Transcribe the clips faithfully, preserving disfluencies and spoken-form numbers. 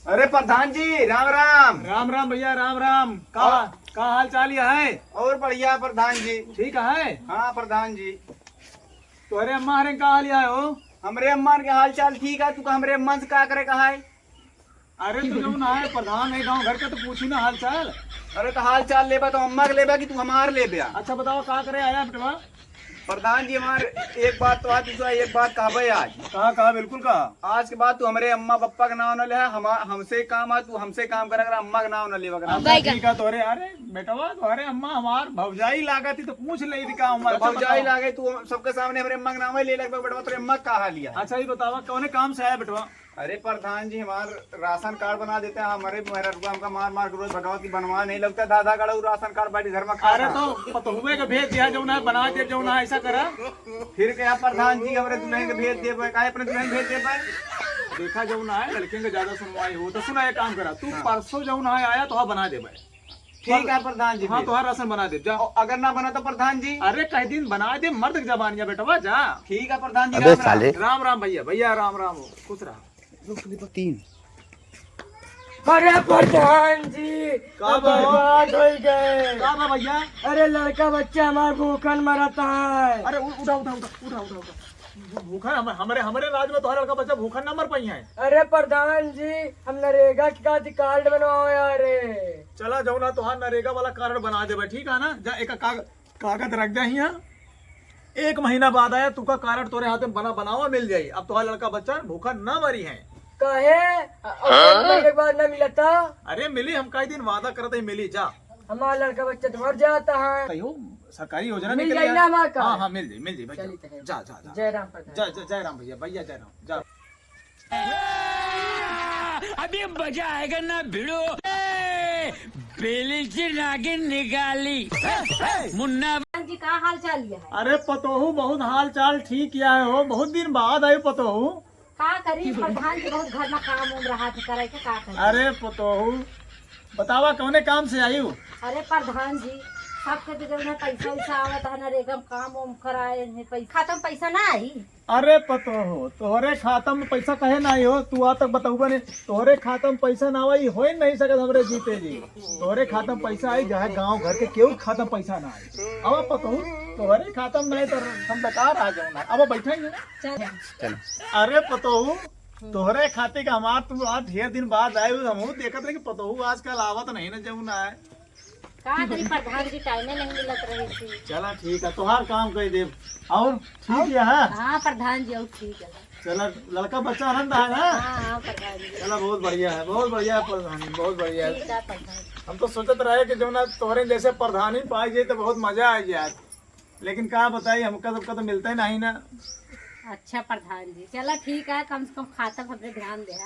अरे प्रधान जी, राम राम। राम राम भैया, राम राम। का, और? का हाल चाल है? और बढ़िया प्रधान जी। ठीक है? हाँ प्रधान जी। तोहरे अम्मा हरे का हाल है हो? हमरे अम्मा के हाल चाल ठीक है, तू का हमरे अम्मा से का करे का है? अरे तू जौन है प्रधान है गाँव घर का, तो पूछी ना हाल चाल। अरे तो हाल चाल लेबा तो अम्मा के लेबा कि तू हमार लेबा? अच्छा बताओ का करे आया बेटवा? प्रधान जी हमार एक बात तो आज, दूसरा एक बात कहबे आज। कहा, कहा, बिल्कुल कहा। आज के बाद तू हमरे अम्मा पप्पा के नाव न ले, हम, हमसे काम है, तू हमसे काम करा कर, अम्मा के नाव न लेवा कर। अच्छा, ठीक है, तोरे, अरे बेटवा, तोरे अम्मा हमार भौजाई लागत ही तो पूछ ले थी का अम्मा। तो भौजाई लागे तू सबके सामने हमरे अम्मा के नाव ही ले लगबे बेटवा, तोरे अम्मा का हाल है? अच्छा ये बतावा कौने काम से आया बेटवा? अरे प्रधान जी, हमार राशन कार्ड बना देते हैं। हमारे मेहररुआ हमका मार मार के रोज भगावत कि बनवा नहीं लगता दादा गड़ा, उ राशन कार्ड बाटी घर में खा अरे खा। तो पतहुए के भेज दिया, जौन है बना दे, जौन है ऐसा करा। फिर क्या प्रधान जी, हमरे दुल्हन के भेज देबे, काहे अपने दुल्हन भेज देबे? देखा जौन है, लड़कियन के ज्यादा सुनवाई हो तो सुना, एक काम करा, तू हाँ। परसों जौन है आया तो हाँ बना देबे। ठीक है प्रधान जी, हाँ, फिर। तोहार राशन बना दे, जा। और अगर ना बना तो प्रधान जी? अरे कह दिन बना दे, मर्द के जबानिया बेटवा, जा। ठीक है प्रधान जी, अबे राम राम। साले। राम राम भैया, भैया राम राम हो, खुश रहा। तीन। अरे प्रधान जी, का हम बा? बर्बाद हो गए। का बा भैया? अरे लड़का बच्चा हमार भूखन मरत है। अरे उ-, उठा, उठा, उठा, उठा, उठा, उठा। भू-, भूखन हम-, हमरे, हमरे राज में तोहरा लड़का बच्चा भूखन ना मर पाई है। अरे प्रधान जी, हम नरेगा के खातिर कार्ड बनवाओ यार। चला जौन है तोहार नरेगा वाला कार्ड बना देबे, ठीक है ना? जा एक काग-, कागज रख दे हियाँ। एक महीना बाद आया, तुका कार्ड तोरे हाथ में बना, बनावा मिल जाई। अब तोहार लड़का बच्चा भूखा ना मरी है। काहे? अ-, अ-, एक महीने के बाद ना मिलता? अरे मिली, हम कई दिन वादा करत ही मिली, जा। हमार लड़का बच्चा तो मर जाता है। कहियो सरकारी योजना मिल निकली जाई है। ना हमार कार्ड? हाँ, हाँ, मिल जाई, मिल जाई भैया। चली तो है। जा, जा, जा। जय राम प्रधान। जा, जा, जय राम भैया, भैया जय राम, जा। अभी मजा आएगा ना भिड़ो। ए, बेली से नागिन निकाली। मुन्ना। जी, का हाल चाल है? अरे पतोहू, बहुत हाल चाल ठीक है हो, बहुत दिन बाद आयु पतोहू। का करी प्रधान जी, बहुत घर में काम उम रहा था करे के, का करी? अरे पतोहू, बतावा कौने काम से आयु? अरे प्रधान जी, सबके तो जौन है पैसा वैसा आवत है, नरेगा में काम उम कराए हैं, पैसा खाता में पैसा ना आई। अरे पतोहू, तोहरे खाता में पैसा कहे ना आई हो? तू आ तक बतौबे नहीं, तोहरे खाता में पैसा ना आई, हो ही नहीं सकत हमरे जीते जी। तोहरे खाता में पैसा आई, जहाँ गाँव घर के केहू खाता में पैसा ना आई। अब पतोहू, तोहरे खाता में नहीं तो हम बेकार आ जाओ ना। अब बैठा ही है। चल। चल। अरे पतोहू, तोहरे खातिर का हमार तू आज ढेर दिन बाद आए हो, हमहू देखत रहे कि पतोहू आजकल आवत नहीं ना जौन है। का करी प्रधान जी, टाइमे नहीं मिलत रही थी। चला ठीक है, तोहार काम कर देब। और ठीक है, हाँ? हाँ प्रधान जी, और ठीक है। चला, लड़का बच्चा आनंद है ना? हाँ, हाँ प्रधान जी। चला, बहुत बढ़िया है, बहुत बढ़िया है प्रधान जी, बहुत बढ़िया है। ठीक है प्रधान। हम तो सोचत रहे कि जौन है तोहरे जैसे प्रधानी पाई जाए तो बहुत मजा आ जाए, लेकिन का बताई, हमका सबका तो मिलता ही नहीं ना। अच्छा प्रधान जी, चला ठीक है, कम से कम खाता पर हमरे ध्यान दे।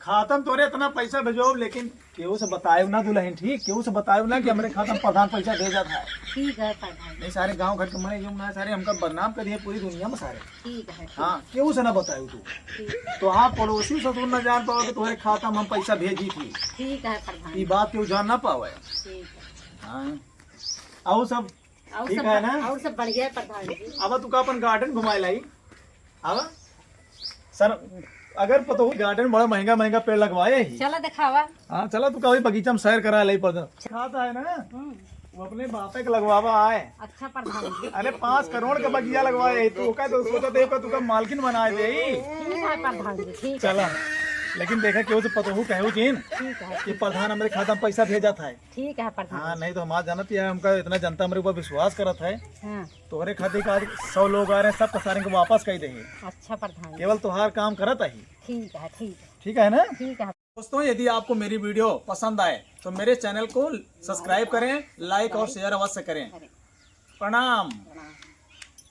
खाता में तोरे इतना पैसा भेजो, लेकिन केहू से बतायो ना दुल्हन, ठीक? केहू से बतायो ना कि हमरे खाता में प्रधान पैसा भेजत है। ठीक है प्रधान। नहीं, सारे गांव घर के मने यूं ना, सारे हमका बदनाम कर दिए पूरी दुनिया में सारे। ठीक है, ठीक। हाँ, केहू से ना बतायो तू। ठीक। तो हाँ, पड़ोसी ससुर ना जान पाओ कि तुम्हारे खाता में हम पैसा भेजी थी। ठीक है प्रधान। ये बात केहू जान ना पावे। ठीक है। हाँ। और सब और ठीक सब है ब-, ना? और सब बढ़िया है प्रधान जी। अब तू का अपन गार्डन घुमाए लाई? अब सर, अगर पतोहू गार्डन बड़ा महंगा महंगा पेड़ लगवाए ही। चला दिखावा। हाँ, चला तू कभी बगीचा में सैर करा ले पर। खाता है ना? हम्म। वो अपने बापे के लगवावा आए। अच्छा प्रधान जी। अरे पाँच करोड़ के बगिया लगवाए ही, तू का तो सोचा दे का तू का मालकिन बनाए दे ही। ठीक है प्रधान जी, ठीक है। चला, लेकिन देखा केहू से पतोहू कहो जिन ठीक है। कि प्रधान हमरे खाता में पैसा भेजत है। ठीक है प्रधान। हाँ, नहीं तो हमार जानत ही है, हमका इतना जनता हमरे ऊपर विश्वास करत है। हाँ। तोहरे खातिर का आज सौ लोग आ रहे हैं, सबका सारे को वापस कह दे। अच्छा प्रधान। केवल तोहार काम करत है। ठीक है, ठीक है। ठीक है ना? ठीक है। दोस्तों, यदि आपको मेरी वीडियो पसंद आए तो मेरे चैनल को सब्सक्राइब करें, लाइक और शेयर अवश्य करें। प्रणाम।